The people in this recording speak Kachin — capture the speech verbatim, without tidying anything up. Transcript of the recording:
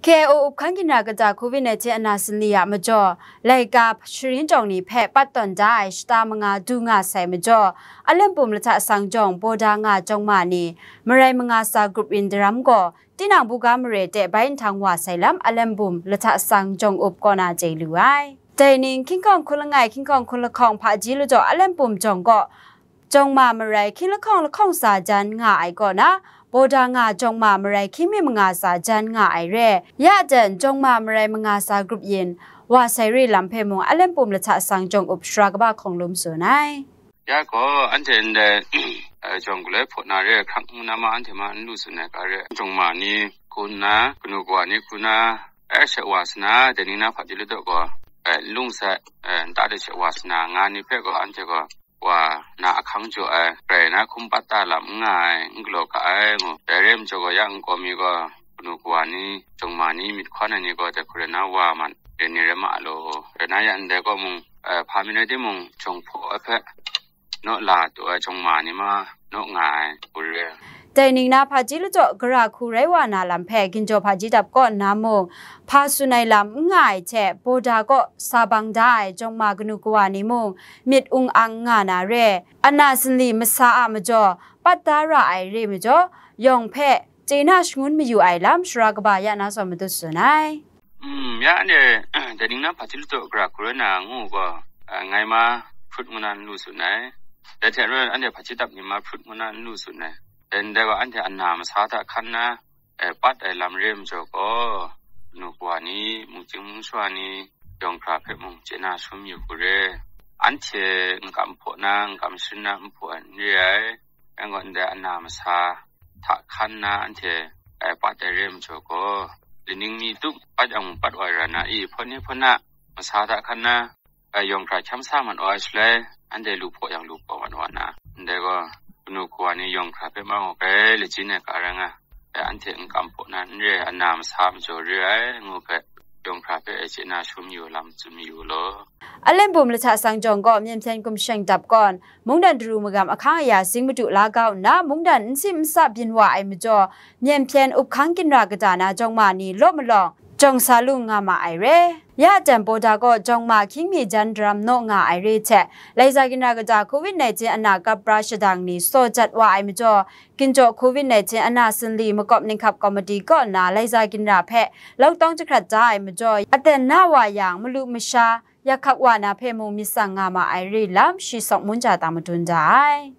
K I O up hkang ginra kata Covid nineteen ana sinli a majaw, laika sharin jawng ni hpe pat tawn da ai shata manga du nga sai majaw, Alan Pum lahta sang jawng Boda nga jawng ma ni, marai manga sa grup yin daram gaw, tinang buga mare de bai nhtang wa sai lam Alan Pum lahta sang jawng up kaw na chye lu ai. Dai ning, hkying hkawng hkun langai, hkying hkawng hkun lahkawng hpaji lajawng Alan Pum jawng gaw, jawng ma marai hkying lahkawng lahkawng sa jan nga ai kaw na, Boda nga jawng ma marai hkying mi manga sa jan nga ai re. Ya dan, jawng ma marai manga sa grup yin, wa sai re lam hpe mung Alan Pum lahta sang jawng up shara kaba hkawng lum tsun ai. Ya gaw, anhte ndai, eh, jawng galoi hpaw na re, hkrang ngu na ma anhte ma n lu tsun ai ga re, jawng ma ni hku nna, kanu kawa ni hku nna, eh, sha wa sa na, dai ning na hpaji ladaw gaw, eh, n lung sai, eh, nta de sha wa sa na, nga ni hpe gaw, anhte gaw, wa na ahkang jaw ai, rai na hkum pat da lam n nga ai, n galaw ga ai ngu, dai re majaw gaw, ya nkau mi gaw, kanu kawa ni, jawng ma ni, myit hkawn ai ni gaw, dai hku rai na wa man, rai ni rai ma law, rai na ya ndai gaw mung, eh, hpa mi rai timung, jawng hpaw ai hpe, naw la taw ai jawng ma ni ma, naw nga ai, hku re. Dai ning na hpaji lajawng gara hku rai wa na lam hpe ginjaw hpaji dap kaw nna mung, hpa tsun ai lam n nga ai hte, Boda kaw sa bang da ai jawng ma kanu kawa ni mung, myit ung ang nga na re. Ana sinli masa a majaw, pat da ra ai re majaw, yawng hpe chye na shangun mayu ai lam shara kaba ya na zawn matut tsun ai. Mm, ya anhte, dai ning na hpaji ladaw gara hku rai na ngu gaw, ah, ngai ma hprut ngu na n lu tsun ai. Dai hte rau anhte hpaji dap ni ma hprut ngu na n lu tsun ai. Dai ndai gaw anhte ana masa hta hkan na, eh, pat ai lam re majaw gaw, kanu kawa ni, mungchying mungsha ni, yawng hkra hpe mung chye na shangun mayu hku re. Anhte n kam hpaw na, n kam sharin na n hpaw ai n re ai. Yang gaw, ndai ana masa hta hkan na anhte, eh, pat ai re majaw gaw, laning ni tup pat yang mung pat wa ai ra na i, hpawt ni hpawt na masa hta hkan na, eh, yawng hkra hkyam sa mat wa ai shaloi, anhte lu hpaw yang lu hpaw mat wa na, ndai gaw, kanu kawa ni yawng hkra hpe ma gaw grai lajin ai ga rai nga, eh, anhte n kam hpaw na n re ai, ana masa majaw re ai, ngu hpe, yawng hkra hpe e chye na shangun mayu lam tsun mayu law. Alan Pum lahta sang jawng gaw myen hpyen gumshawn dap kawn, mungdan daru magam ahkang aya sing madu la kau nna, mungdan n sim n sa byin wa ai majaw, myen hpyen up hkang ginra kata na jawng ma ni law malawng, jawng sa lu nga ma ai re. Ya dan Boda gaw jawng ma hkying mi jan daram naw nga ai re hte, Laiza ginra kata Covid nineteen ana kap pra shadang ni saw jat wa ai majaw, ginjaw Covid nineteen ana sinli makawp ninghkap komiti kaw nna Laiza ginra hpe lockdown jahkrat da ai majaw, aten na wa yang malu masha, yak hkak wa na hpe mung myit tsang nga ma ai re lam, shi Sawk Mun ja tang madun da ai.